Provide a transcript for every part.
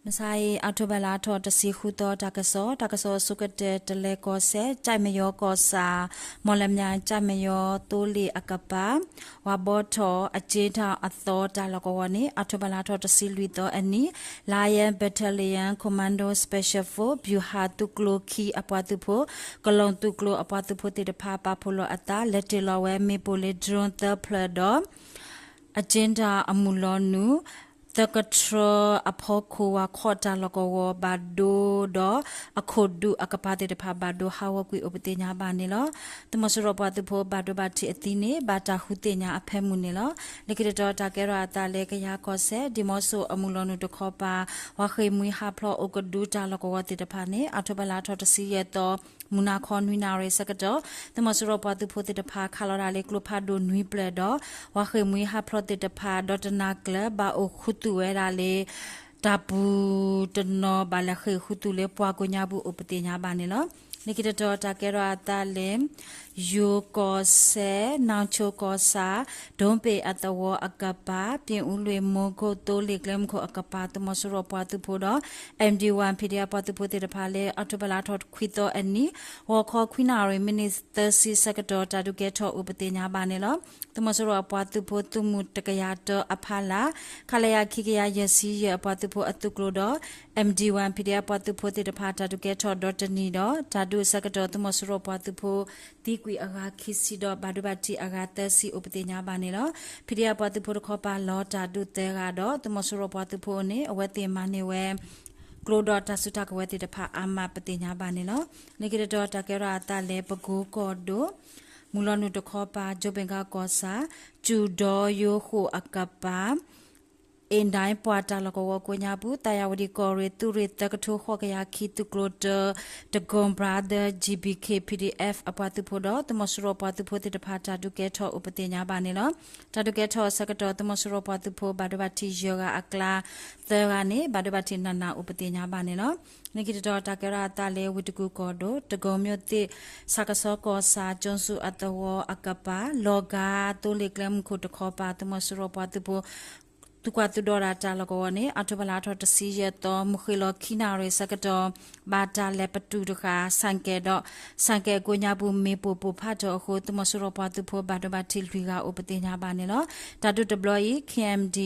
မုၢ်ဆါအံၤ အီးထိဘၢၣ်လါထီၣ်တဆံဃုသီ တၢ်ကစီၣ်, တၢ်ကစီၣ်အဆိကတၢၢ် တလဲၤကီၢ်စဲၣ် ကၠဲၣ်မယီၤကီၢ်ဆၣ်, မီၣ်လမၠဲၣ် ကၠဲၣ်မယီၤသိလ့ၣ်အကပၤ, ဝၤဘီထီၣ်အက့တၢ်အသီတၢ်လီၢ်ကဝီၤန့ၣ် အီးထိဘၢၣ်လါထီၣ်တဆံလွံၢ်သီအနံၤ Lion Battalion Commando Special Force ဗျူဟာ သုးကျိၤခံအပှၤသုးဖိ, ကလူးသုးကျိၤအပှၤသုးဖိသ့ၣ်တဖၣ် ပာ်ဖှိၣ်လီၤအသး လဲၤတ့ၢ်လီၤဝဲမ့ၣ်ပိၢ်လၢ drone သၢဖျၢၣ်ဒီး အက့တၢ်အမုၢ်လီၤနုာ် သၢကထြၢအဖီခိၣ် ဝၤခီၣ်တၢ်လီၢ်ကဝီၤဘၣ်ဒိဒီး အခိၣ်ဒူၣ်အကပၤသ့ၣ်တဖၣ်ဘၣ်ဒိဟးဂီၤကွံာ်အိၣ်ပသ့ၣ်ညါဘၣ်န့ၣ်လီၤ. သုးမီၤစိရိၤပှၤသုးဖိဘၣ်ဒိဘၣ်ထံးအသံန့ၣ် ဘၣ်တၢ်ဃုသ့ၣ်ညါအဖၢမုၢ်န့ၣ်လီၤ. လၢခံတတီၤတၢ်ကဲထီၣ်အသးလၢကယၤကီၢ်စဲၣ် ဒံၣ်မီဆိၣ်အမုၢ်လီၤနုာ်တခီပၤ ဝၤဃ့ၢ်မှံဟးဖျိးအိၣ်ကဒုတၢ်လီၢ်ကဝီၤသ့ၣ်တဖၣ်န့ၣ် အီးထိဘၢၣ်လါထီၣ်တဆံယဲၢ်သီ မုၢ်နၤခီနွံနၣ်ရံၣ်ဆၢကတီၢ် သုးမီၤစိရိၤပှၤသုးဖိသ့ၣ်တဖၣ်ခးလီၤဒၣ်လၢကျိဖးဒိၣ်နွံဖျၢၣ်ဒီး ဝၤဃ့ၢ်မှံဟးဖျိးသ့ၣ်တဖၣ် ဒီးတနၤကျၢၤ ဘၣ်အိၣ်ခူသူၣ်ဝဲဒၣ်လၢ တၢ်ပူၤတနီၤ ဘၣ်လဲၤဃ့ၢ်ခူသူၣ်လၢပှၢ်ကိးညါပူၤအိၣ်ပသ့ၣ်ညါဘၣ်န့ၣ်လီၤ. လၢခံတတီၤတၢ်ကဲထီၣ်အသးလၢ ယိၤကီၢ်စဲၣ် နီၢ်ဆိကီၢ်ဆၣ် ဒိၣ်ပ့ၣ်အသဝီအကပၤ ပၠ့ၣ်အူလွံၢ် မိၢ်ကိၢ်သိလ့ၣ်ကျဲမုၢ်ခိၣ်အကပၤ သုးမီၤစိရိၤပှၤသုးဖိဒီး MD one PDF ပှၤသုးဖိသ့ၣ်တဖၣ်လၢ အီးထိဘၢၣ်လါထီၣ်ခွံသီအနံၤ ဂီၤခီခွံနၣ်ရံၣ် မံးနံးသၢဆံဆၢကတီၢ် တၢ်ဒုးကဲထီၣ်အိၣ်ပသ့ၣ်ညါဘၣ်န့ၣ်လီၤ. သုးမီၤစိရိၤအပှၤသုးဖိသုးမုၢ်တကယၤတၢအဖီလာ် ခလရ ခံကယၤယဲၢ်ဆံယဲၢ်အပှၤသုးဖိအသုးကျိၤဒီး MD one PDF ပှၤသုးဖိသ့ၣ်တဖၣ် တၢ်ဒုးကဲထီၣ်ဒီတနံၤဒီး တၢ်ဒုးအဆၢကတီၢ် သုးမီၤစိရိၤပှၤသုးဖိ သံကွံာ်အဂၤခံဆံဒီး ဘၣ်ဒိဘၣ်ထံးအဂၤသၢဆံအိၣ်ပသ့ၣ်ညါဘၣ်န့ၣ်လီၤ. PDF ပှၤသုးဖိတခီပၤလီၤတၢ်ဒုးသၢဂၤဒီး သုးမီၤစိရိၤပှၤသုးဖိန့ၣ် အဝဲသ့ၣ်မၤန့ၢ်ဝဲ ကျိဒီးတၢ်စုတၢ်ကဝဲၤသ့ၣ်တဖၣ်အါမးပသ့ၣ်ညါဘၣ်န့ၣ်လီၤ. လၢခံတတီၤတၢ်ကဲထီၣ်အသးလၢ ပကိၤကီၢ်ဒိၣ် မုၢ်လီၤနုာ်တခီပၤ ကၠိဘ့ၣ်ကၤကီၢ်ဆၣ် စူၣ်ဒီယိဃိၣ်အကပၤ အ့ၣ်ဒၣ်ပှၢ်တၢ်လီၢ်ကဝီၤကိးညါပူၤ သးယၤဝတံၣ်ကီၢ်ရ့ၣ် သုးရ့ၣ်သၢကထိဃိးကယၤခံ သုးကျိၤတၢ တကိၢ် brother GBK PDF အပှၤသုးဖိဒီး သုးမီၤစိရိၤပှၤသုးဖိသ့ၣ်တဖၣ် တၢ်ဒုးကဲထီၣ်အိၣ်ပသ့ၣ်ညါဘၣ်န့ၣ်လီၤ. တၢ်ဒုးကဲထီၣ်အဆၢကတီၢ် သုးမီၤစိရိၤပှၤသုးဖိ ဘၣ်ဒိဘၣ်ထံးယဲၢ်ဂၤအကျါ သၢဂၤန့ၣ် ဘၣ်ဒိဘၣ်ထံးနးနးအိၣ်ပသ့ၣ်ညါဘၣ်န့ၣ်လီၤ. လၢခံတတီၤတၢ်ကဲထီၣ်အသးလၢ ဝ့ၢ်တကူၣ်ကီၢ်ဒိၣ် တကိၢ်မၠိၣ်သ့ၣ် ဆၣ်ကဆီကီၢ်ဆၣ် ကၠိစူၣ်အသဝီအကပၤ လီၤဂာ်သိလ့ၣ်ကျဲမုၢ်ခိၣ်တခီပၤ သုးမီၤစိရိၤပှၤသုးဖိ သုးကွၢ်သုးဒီတၢ်တၢ်လီၢ်ကဝီၤန့ၣ် အီးထိဘၢၣ်လါထီၣ်တဆံယဲၢ်သီ မုၢ်ဃ့ၢ်လီၤခံနၣ်ရံၣ်ဆၢကတီၢ် ဘၣ်တၢ်လဲၤပတုာ်တဃာ် ဆၣ်ကဲၣ်ဒီး ဆၣ်ကဲၣ်ကိးညါပူၤမ့ၣ်ပိၢ်ပိၢ်ဖးထီၣ်အဃိ သုးမီၤစိရိၤပှၤသုးဖိဘၣ်ဒိဘၣ်ထံးလွံၢ်ဂၤ အိၣ်ပသ့ၣ်ညါဘၣ်န့ၣ်လီၤ. တၢ်ဒုးတဘျီအံၤ KMD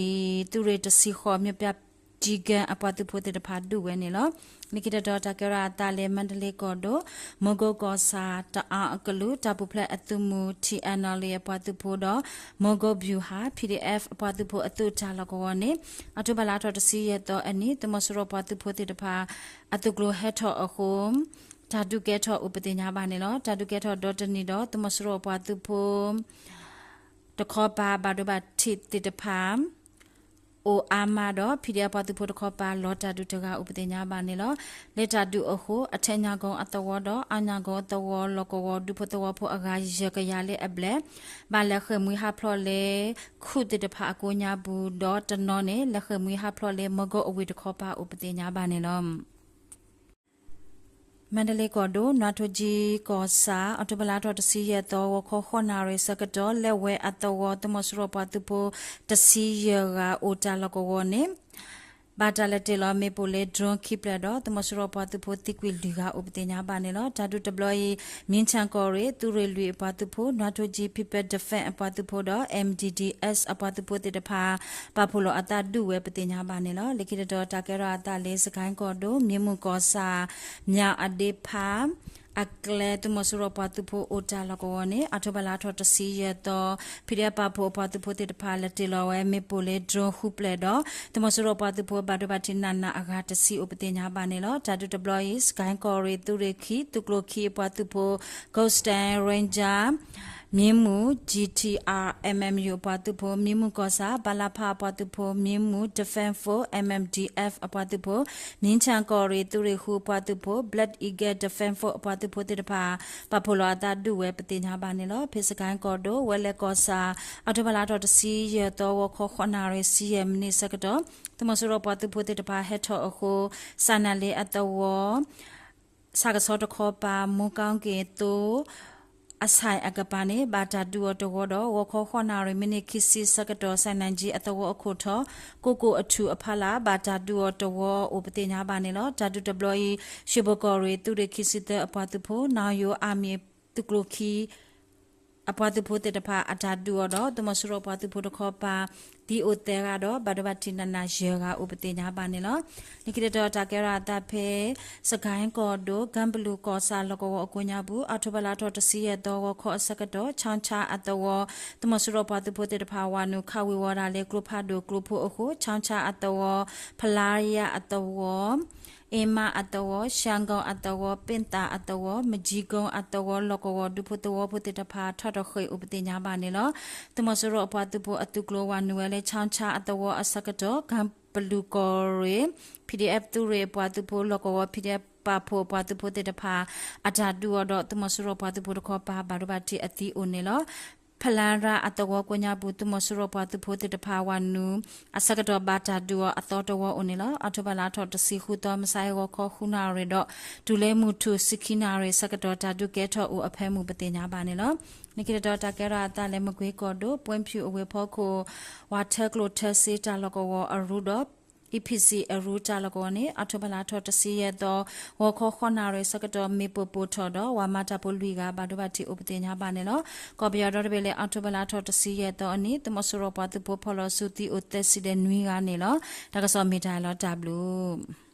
သုးရ့ၣ်တဆံဃိး မၠိၣ်ပြာ် ကျံကၢၢ်အပှၤသုးဖိသ့ၣ်တဖၣ်ဒုးဝဲန့ၣ်လီၤ. လၢခံတတီၤတၢ်ကဲထီၣ်အသးလၢ မါဒလ့ကီၢ်ဒိၣ် မူကိကီၢ်ဆၣ် တအါအကလုာ် တၢ်ပူၤဖျဲးအသုးမုၢ် TNLA အပှၤသုးဖိဒီး မူကိ ဗျူဟာ PDF အပှၤသုးဖိအသုးတၢ်လီၢ်ကဝီၤန့ၣ် အီးထိဘၢၣ်လါထီၣ်တဆံယဲၢ်သီအနံၤ သုးမီၤစိရိၤပှၤသုးဖိသ့ၣ်တဖၣ် အသုးကျိၤဟဲထီၣ်အဃိ တၢ်ဒုးကဲထီၣ်အိၣ်ပသ့ၣ်ညါဘၣ်န့ၣ်လီၤ. တၢ်ဒုးကဲထီၣ်ဒီတနံၤဒီး သုးမီၤစိရိၤပှၤသုးဖိ တခီပၤဘၣ်ဒိဘၣ်ထံးသ့ၣ်တဖၣ် အိၣ်အါမးဒီး PDF ပှၤသုးဖိတခီပၤလီၤတၢ်ဒုးတဂၤအိၣ်ပသ့ၣ်ညါဘၣ်န့ၣ်လီၤ. လၢတၢ်ဒုးအဃိ အထဲညါကိအသဝီဒီး အါညါကိအသဝီလီၢ်ကဝီၤ ဒူဖိသဝီဖိအဂၤယဲၢ်ကယၤလၢအဘျဲၣ် ဘၣ်လဲၤဃ့ၢ်မှံဟးဖျိးလၢ ခူၣ်သ့ၣ်တဖၣ်အကိးညါပူၤဒီးတနီၤန့ၣ် လဲၤဃ့ၢ်မှံဟးဖျိးလၢမူကိအဝ့ၢ်တခီပၤအိၣ်ပသ့ၣ်ညါဘၣ်န့ၣ်လီၤ. မါဒလ့ကီၢ်ဒိၣ် နွါထိကၠံကီၢ်ဆၣ် အီးထိဘၢၣ်လါထီၣ်တဆံယဲၢ်သီ ဂီၤခီဃိးနၣ်ရံၣ်ဆၢကတီၢ် လဲၤဝဲအသဝီ သုးမီၤစိရိၤပှၤသုးဖိ တဆံယဲၢ်ဂၤအိၣ်တၢ်လီၢ်ကဝီၤန့ၣ် ဘၣ်တၢ်လဲၤတ့ၢ်လီၤမ့ၣ်ပိၢ်လၢ drone ခံဖျၢၣ်ဒီး သုးမီၤစိရိၤပှၤသုးဖိသံကွံာ်လွံၢ်ဂၤအိၣ်ပသ့ၣ်ညါဘၣ်န့ၣ်လီၤ. တၢ်ဒုးတဘျီအံၤ မ့ၣ်ဆၣ်ကီၢ်ရ့ၣ် သုးရ့ၣ်လွံၢ်အပှၤသုးဖိ နွါထိကၠံ People Defense အပှၤသုးဖိဒီး MDDS အပှၤသုးဖိသ့ၣ်တဖၣ် ပာ်ဖှိၣ်လီၤအသးဒုးဝဲပသ့ၣ်ညါဘၣ်န့ၣ်လီၤ. လၢခံတတီၤတၢ်ကဲထီၣ်အသးလၢ စကဲၣ်ကီၢ်ဒိၣ် မ့ၢ်မုၢ်ကီၢ်ဆၣ် မၠၣ်အဒ့ဖး အကျဲ သုးမီၤစိရိၤပှၤသုးဖိအိၣ်တၢ်လီၢ်ကဝီၤန့ၣ် အီးထိဘၢၣ်လါထီၣ်တဆံယဲၢ်သီ PDF ပာ်ဖှိၣ်အပှၤသုးဖိသ့ၣ်တဖၣ် လဲၤတ့ၢ်လီၤဝဲမ့ၣ်ပိၢ်လၢ drone ဃုဖျၢၣ်ဒီး သုးမီၤစိရိၤပှၤသုးဖိဘၣ်ဒိဘၣ်ထံးနးနးအဂၤတဆံအိၣ်ပသ့ၣ်ညါဘၣ်န့ၣ်လီၤ. တၢ်ဒုးတဘျီအံၤ စကဲၣ်ကီၢ်ရ့ၣ် သုးရ့ၣ်ခံ သုးကျိၤခံအပှၤသုးဖိ Coastal Ranger မ့ၢ်မုၢ် GTR MMU အပှၤသုးဖိ မ့ၢ်မုၢ်ကီၢ်ဆၣ် ဘလဖ အပှၤသုးဖိ မ့ၢ်မုၢ် Defense Force MMDF အပှၤသုးဖိ မ့ၢ်ဆၣ်ကီၢ်ရ့ၣ် သုးရ့ၣ်ဃုအပှၤသုးဖိ Black Eagle Defense Force အပှၤသုးဖိသ့ၣ်တဖၣ် ပာ်ဖှိၣ်လီၤအသးဒုးဝဲပသ့ၣ်ညါဘၣ်န့ၣ်လီၤ. ဖဲစကဲၣ်ကီၢ်ဒိၣ် ဝဲလဲၤကီၢ်ဆၣ် အီးထိဘၢၣ်လါထီၣ်တဆံယဲၢ်သီ ဂီၤခီဃိးနၣ်ရံၣ်ဆံယဲၢ်မံးနံးဆၢကတီၢ် သုးမီၤစိရိၤပှၤသုးဖိသ့ၣ်တဖၣ်ဟဲထီၣ်အဃိ စၣ်နၢ်လ့အသဝီ ဆၣ်ကဆီတခီပၤ မူကီက့ၤသိ အဆဲးအကပၤန့ၣ် ဘၣ်တၢ်ဒုးအီၤတဝီဒီး ဂီၤခီဃိးနၣ်ရံၣ် မံးနံးခံဆံဆၢကတီၢ် စဲးနၣ်ကၠံအသဝီအခိၣ်ထီၣ် ကိၣ်ကိၣ်အထူၣ်အဖီလာ် ဘၣ်တၢ်ဒုးအီၤတဝီအိၣ်ပသ့ၣ်ညါဘၣ်န့ၣ်လီၤ. တၢ်ဒုးတဘျီအံၤ ရွှေဘိုကီၢ်ရ့ၣ် သုးရ့ၣ်ခံဆံသၢအပှၤသုးဖိ နီၢ်ယိၤအမံၤ သုးကျိၤခံ အပှၤသုးဖိသ့ၣ်တဖၣ်အတၢ်ဒုးအီၤဒီး သုးမီၤစိရိၤပှၤသုးဖိတခီပၤ သံအိၣ်သၢဂၤဒီး ဘၣ်ဒိဘၣ်ထံးနးနးယဲၢ်ဂၤအိၣ်ပသ့ၣ်ညါဘၣ်န့ၣ်လီၤ. လၢခံတတီၤတၢ်ကဲထီၣ်အသးဖဲ စကဲၣ်ကီၢ်ဒိၣ် ကၢဘလူးကီၢ်ဆၣ်လီၢ်ကဝီၤအကိးညါပူၤ အီးထိဘၢၣ်လါထီၣ်တဆံယဲၢ်သီ ဂီၤခီအဆၢကတီၢ် ခၠီဆါအသဝီ သုးမီၤစိရိၤပှၤသုးဖိသ့ၣ်တဖၣ်ဝၤနုာ်ခးဝ့ၤဝီၤဒၣ်လၢကျိဖးဒိၣ်ကျိဖိအဃိ ခၠီဆါအသဝီ ဖလါယါအသဝီ အ့မါအသဝီ ရှၣ်ကိၣ်အသဝီ ပ့ၣ်သၣ်အသဝီ မကၠံကိၣ်အသဝီ လီၢ်ကဝီၤဒူဖိသဝီဖိသ့ၣ်တဖၣ် ထီၣ်တဃ့ၢ်အိၣ်ပသ့ၣ်ညါဘၣ်န့ၣ်လီၤ. သုးမီၤစိရိၤအပှၤသုးဖိအသုးကျိၤဝၤနုာ်ဝဲလၢ ခၠီဆါအသဝီအဆၢကတီၢ် ကၢဘလူးကီၢ်ရ့ၣ် PDF သုးရ့ၣ်အပှၤသုးဖိ လီၢ်ကဝီၤ PDF ပာ်ဖှိၣ်အပှၤသုးဖိသ့ၣ်တဖၣ် အတၢ်ဒုးအီၤဒီး သုးမီၤစိရိၤပှၤသုးဖိတခီပၤ ဘၣ်ဒိဘၣ်ထံးအသံအိၣ်န့ၣ်လီၤ. ဖလါရါအသဝီကိးညါပူၤ သုးမီၤစိရိၤပှၤသုးဖိသ့ၣ်တဖၣ်ဝၤနုာ် အဆၢကတီၢ်ဘၣ်တၢ်ဒုးအီၤအသီတဝီအိၣ်န့ၣ်လီၤ. အီးထိဘၢၣ်လါထီၣ်တဆံဃုသီ မုၢ်ဆါအံၤဂီၤခီဃုနၣ်ရံၣ်ဒီး တုၤလၢမုၢ်ထူၣ်ဆံခံနၣ်ရံၣ်ဆၢကတီၢ် တၢ်ဒုးကဲထီၣ်အိၣ်အဖၢမုၢ်ပသ့ၣ်ညါဘၣ်န့ၣ်လီၤ. လၢခံတတီၤတၢ်ကဲထီၣ်အသးလၢမကွ့ကီၢ်ဒိၣ် ပှဲဖၠူၣ်အဝ့ၢ်ဖီခိၣ် ဝၤထၢကျိၣ်ထၢစ့တၢ်လီၢ်ကဝီၤအရူဒီး EPC အရူတၢ်လီၢ်ကဝီၤန့ၣ် အီးထိဘၢၣ်လါထီၣ်တဆံယဲၢ်သီ ဂီၤခီဃိးနၣ်ရံၣ်ဆၢကတီၢ် မ့ၣ်ပိၢ်ပိၢ်ထီၣ်ဒီး ဝၤမၤတၢ်ဖိလွံၢ်ဂၤ ဘၣ်ဒိဘၣ်ထံးအိၣ်ပသ့ၣ်ညါဘၣ်န့ၣ်လီၤ. ကီၢ်ပယီၤဒီတဘ့ၣ်လၢ အီးထိဘၢၣ်လါထီၣ်တဆံယဲၢ်သီအနံၤ သုးမီၤစိရိၤပှၤသုးဖိဖီၣ်လီၤစုသံအိၣ်သၢဆံဒီးနွံဂၤန့ၣ်လီၤ. တၢ်ကစီၣ်မ့ၢ်တၢ်လီၤတၢ်ဘျုး